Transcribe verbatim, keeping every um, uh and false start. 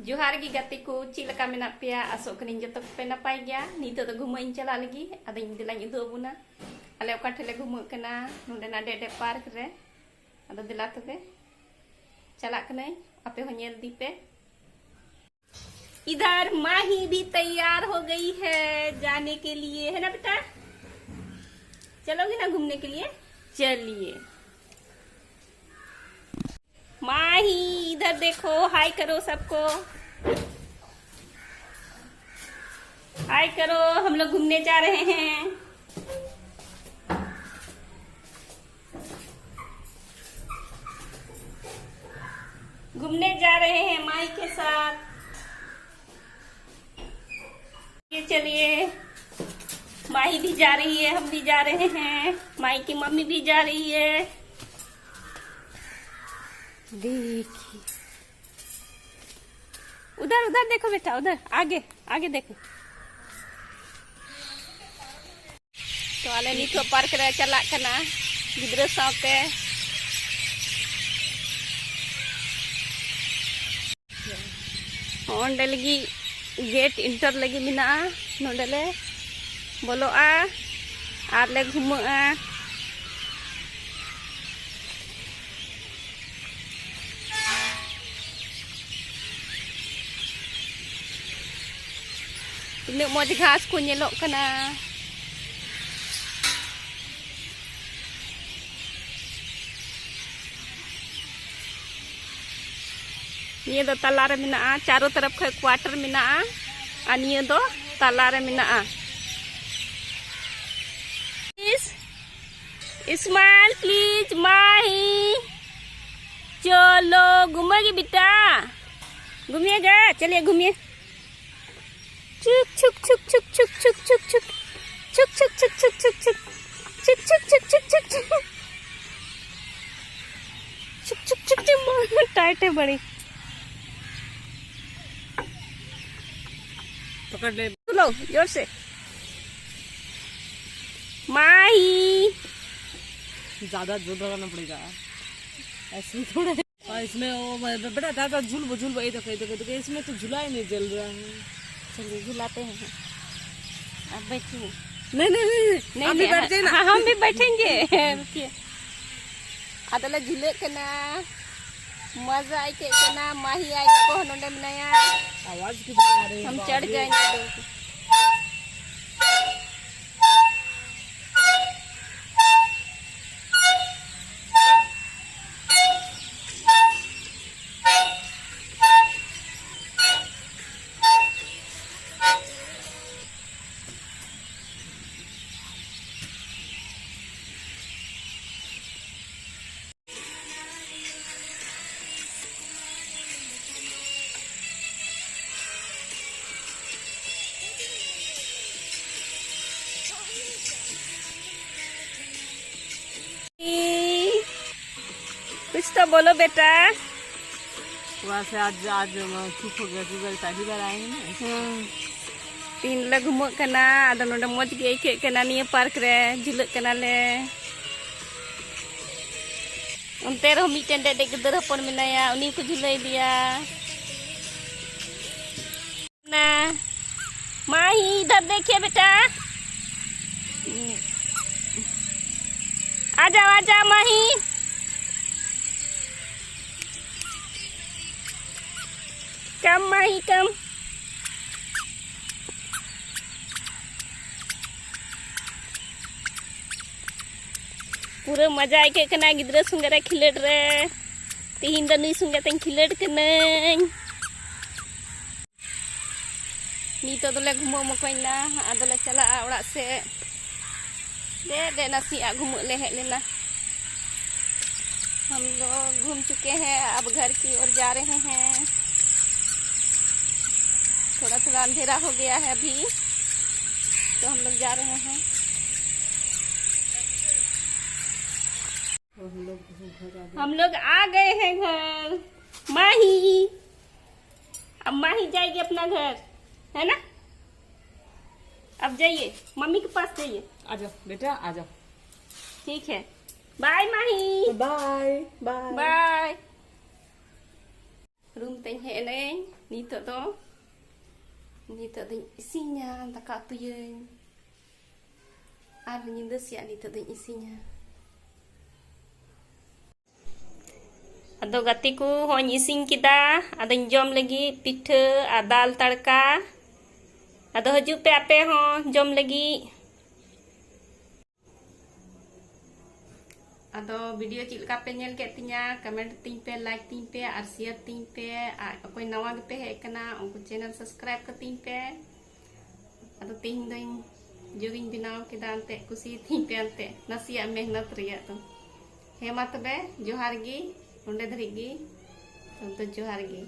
ᱡᱚᱦᱟᱨ ᱜᱮ ᱜᱟᱛᱮ ᱠᱚ, ᱪᱮᱫ ᱞᱮᱠᱟ ᱢᱮᱱᱟᱜ ᱯᱮᱭᱟ? ᱟᱥᱚᱜ ᱠᱟᱹᱱᱟᱹᱧ ᱡᱚᱛᱚ ᱠᱚᱯᱮ ᱱᱟᱯᱟᱭ ᱜᱮᱭᱟ᱾ ᱱᱤᱛᱚᱜ ᱫᱚ ᱜᱷᱩᱢᱟᱹᱜ ᱤᱧ ᱪᱟᱞᱟᱜ ᱞᱟᱹᱜᱤᱫ᱾ ᱟᱫᱚᱧ ᱫᱮᱞᱟᱧ ᱩᱫᱩᱜ ᱟᱵᱚᱱᱟ ᱟᱞᱮ ᱚᱠᱟ ᱴᱷᱮᱱ ᱞᱮ ᱜᱷᱩᱢᱟᱹᱜ ᱠᱟᱱᱟ, ᱱᱚᱸᱰᱮᱱᱟᱜ ᱰᱮᱰᱮ ᱯᱟᱨᱠ ᱨᱮ᱾ ᱟᱫᱚ ᱫᱮᱞᱟ ᱛᱚᱵᱮ ᱪᱟᱞᱟᱜ ᱠᱟᱹᱱᱟᱹᱧ, ᱟᱯᱮ ᱦᱚᱸ ᱧᱮᱞ ᱤᱫᱤ ᱯᱮ᱾ इधर माही भी तैयार हो गई है जाने के लिए, है ना बेटा? चलोगे ना घूमने के लिए? चलिए। माही, इधर देखो, हाय करो सबको। हाय करो, हम लोग घूमने जा रहे हैं। घूमने जा रहे हैं माई के साथ। ये चलिए, माही भी जा रही है, हम भी जा रहे हैं। माही की मम्मी भी जा रही है। देखिए, उधर, उधर देखो बेटा, उधर आगे, आगे देखो। ᱛᱚ, ᱟᱞᱮ ᱱᱤᱛᱚᱜ ᱯᱟᱨᱠ ᱨᱮ ᱪᱟᱞᱟᱜ ᱠᱟᱱᱟ ᱜᱤᱫᱽᱨᱟᱹ ᱥᱟᱶᱛᱮ᱾ ᱚᱸᱰᱮ ᱞᱟᱹᱜᱤᱫ ᱜᱮᱴ ᱤᱱᱴᱟᱨ ᱞᱟᱹᱜᱤᱫ ᱢᱮᱱᱟᱜᱼᱟ᱾ ᱱᱚᱸᱰᱮ ᱞᱮ ᱵᱚᱞᱚᱜᱼᱟ ᱟᱨ ᱞᱮ ᱜᱷᱩᱢᱟᱹᱜᱼᱟ᱾ ᱛᱤᱱᱟᱹᱜ ᱢᱚᱡᱽ ᱜᱷᱟᱥ ᱠᱚ ᱧᱮᱞᱚᱜ ᱠᱟᱱᱟ᱾ ᱱᱤᱭᱟᱹ ᱫᱚ ᱛᱟᱞᱟ ᱨᱮ ᱢᱮᱱᱟᱜᱼᱟ, ᱪᱟᱨᱚ ᱛᱚᱨᱚᱯ ᱠᱷᱚᱡ ᱠᱣᱟᱴᱟᱨ ᱢᱮᱱᱟᱜᱼᱟ, ᱟᱨ ᱱᱤᱭᱟᱹ ᱫᱚ ᱛᱟᱞᱟ ᱨᱮ ᱢᱮᱱᱟᱜᱼᱟ᱾ Please, smile please, माही। चलो, घूमेगी बेटा? घूमिएगा? चलिए, घूमिए। छुक, छुक, छुक, छुक, छुक, छुक, छुक, छुक। छुक, छुक, छुक, छुक, छुक, छुक। छुक, छुक, छुक, छुक, छुक, छुक। छुक, छुक, छुक, छुक, टाइट है बड़ी। पकड़ ले। लो, जोर से। माही। ज्यादा जोर लगाना पड़ेगा। ऐसे ही थोड़ा। इसमें वो, बेटा, दादा, झूल वो, झूल वो, ये देखो, ये देखो, ये देखो, इसमें तो झूला ही नहीं जल रहा है। चलिए, झुलाते हैं। अब बैठिए। नहीं, नहीं, नहीं, नहीं। नहीं, आप भी नहीं, बैठ जाइए ना। हाँ, हम भी बैठेंगे। रुकिए। ᱟᱫᱚᱞᱮ ᱡᱷᱤᱞᱟᱹᱜ ᱠᱟᱱᱟ᱾ ᱢᱟᱡᱟ ᱟᱹᱭᱠᱟᱹᱜ ᱠᱟᱱᱟ᱾ ᱢᱟᱦᱤ ᱟᱡ ᱠᱚ ᱱᱚᱰᱮ ᱢᱮᱱᱟᱭᱟ᱾ आवाज कितनी आ रही है, हम बाप चढ़ रे। जाएंगे डोल के। कुछ तो बोलो बेटा। वहाँ से आज, आज मैं चुप हो गया, गूगल पहली बार आए हैं ना। ᱦᱩᱸ᱾ ᱛᱤᱦᱤᱧ ᱞᱮ ᱜᱷᱩᱢᱟᱹᱜ ᱠᱟᱱᱟ, ᱟᱫᱚ ᱱᱚᱰᱮ ᱢᱚᱡᱽ ᱜᱮ ᱟᱹᱭᱠᱟᱹᱜ ᱠᱟᱱᱟ ᱱᱤᱭᱟᱹ ᱯᱟᱨᱠ ᱨᱮ, ᱡᱷᱤᱞᱟᱹᱜ ᱠᱟᱱᱟᱞᱮ᱾ ᱚᱱᱛᱮ ᱨᱮᱦᱚᱸ ᱢᱤᱫᱴᱮᱱ ᱰᱮᱰᱮ ᱜᱤᱫᱟᱹᱨ ᱦᱚᱯᱚᱱ ᱢᱮᱱᱟᱭᱟ, ᱩᱱᱤ ᱠᱚ ᱡᱷᱤᱞᱟᱹᱭ ᱫᱮᱭᱟ᱾ ना। माही, इधर देखिए बेटा। आ जाओ, आ जाओ माही। कम माही, कम। ᱯᱩᱨᱟᱹ ᱢᱟᱡᱟ ᱟᱹᱭᱠᱟᱹᱜ ᱠᱟᱱᱟ ᱜᱤᱫᱽᱨᱟᱹ ᱥᱚᱸᱜᱮ ᱨᱮ ᱠᱷᱮᱞᱳᱰ ᱨᱮ᱾ ᱛᱤᱦᱤᱧ ᱫᱚ ᱱᱩᱭ ᱥᱚᱸᱜᱮ ᱛᱮᱧ ᱠᱷᱮᱞᱳᱰ ᱠᱟᱹᱱᱟᱹᱧ᱾ ᱱᱤᱛᱚᱜ ᱫᱚᱞᱮ ᱜᱷᱩᱢᱟᱹᱜ ᱢᱚᱠᱚᱧ ᱱᱟ, ᱟᱫᱚᱞᱮ ᱪᱟᱞᱟᱜᱼᱟ ᱚᱲᱟᱜ ᱥᱮᱫ᱾ ᱫᱮ, ᱫᱮ, ᱱᱟᱥᱮᱭᱟᱜ ᱜᱷᱩᱢᱟᱹᱜ ᱞᱮ ᱦᱮᱡ ᱞᱮᱱᱟ᱾ हम लोग घूम चुके हैं, अब घर की ओर जा रहे हैं। थोड़ा थोड़ा अंधेरा हो गया है अभी, तो हम लोग जा रहे हैं। हम लोग आ गए हैं घर। माही, अब माही जाएगी अपना घर, है ना? अब जाइए, मम्मी के पास जाइए। आ जाओ बेटा, आ जाओ। ठीक है, bye Mahi. Bye, bye. Bye. ᱨᱩᱢ ᱛᱮᱧ ᱦᱮᱡ ᱮᱱᱟᱹᱧ᱾ ᱱᱤᱛᱚᱜ ᱫᱚ ᱱᱤᱛᱚᱜ ᱫᱚᱧ ᱤᱥᱤᱱᱟ, ᱫᱟᱠᱟ ᱩᱛᱩᱭᱟᱹᱧ᱾ ᱟᱨ ᱧᱤᱫᱟᱹ ᱥᱮᱭᱟᱜ ᱱᱤᱛᱚᱜ ᱫᱚᱧ ᱤᱥᱤᱱᱟ᱾ ᱟᱫᱚ ᱜᱟᱛᱮ ᱠᱚ, ᱦᱚᱸᱧ ᱤᱥᱤᱱ ᱠᱮᱫᱟ᱾ ᱟᱫᱚᱧ ᱡᱚᱢ ᱞᱟᱹᱜᱤᱫ ᱯᱤᱴᱷᱟᱹ ᱟᱨ ᱫᱟᱞ ᱛᱟᱲᱠᱟ᱾ ᱟᱫᱚ ᱦᱤᱡᱩᱜ ᱯᱮ ᱟᱯᱮ ᱦᱚᱸ ᱡᱚᱢ ᱞᱟᱹᱜᱤᱫ᱾ ᱟᱫᱚ ᱵᱷᱤᱰᱤᱭᱳ ᱪᱮᱫ ᱞᱮᱠᱟ ᱯᱮ ᱧᱮᱞ ᱠᱮᱫ ᱛᱤᱧᱟ, ᱠᱚᱢᱮᱱᱴ ᱛᱤᱧ ᱯᱮ, ᱞᱟᱭᱤᱠ ᱛᱤᱧ ᱯᱮ ᱟᱨ ᱥᱮᱭᱟᱨ ᱛᱤᱧ ᱯᱮ᱾ ᱟᱨ ᱚᱠᱚᱭ ᱱᱟᱣᱟ ᱜᱮᱯᱮ ᱦᱮᱡ ᱟᱠᱟᱱᱟ, ᱩᱱᱠᱩ ᱪᱮᱱᱮᱞ ᱥᱟᱵᱥᱠᱨᱟᱭᱤᱵ ᱠᱟᱹᱛᱤᱧ ᱯᱮ᱾ ᱟᱫᱚ ᱛᱤᱦᱤᱧ ᱫᱚᱧ ᱡᱚᱜᱤᱧ ᱵᱮᱱᱟᱣ ᱠᱮᱫᱟ, ᱮᱱᱛᱮᱫ ᱠᱩᱥᱤᱭᱟᱛᱤᱧ ᱯᱮ ᱮᱱᱛᱮᱫ ᱱᱟᱥᱮᱭᱟᱜ ᱢᱮᱦᱱᱚᱛ ᱨᱮᱭᱟᱜ ᱫᱚ᱾ ᱦᱮᱸ ᱢᱟ ᱛᱚᱵᱮ, ᱡᱚᱦᱟᱨ ᱜᱮ, ᱱᱚᱸᱰᱮ ᱫᱷᱟᱹᱨᱤᱡ ᱜᱮ᱾ ᱛᱚᱵᱮ ᱫᱚ ᱡᱚᱦᱟᱨ ᱜᱮ᱾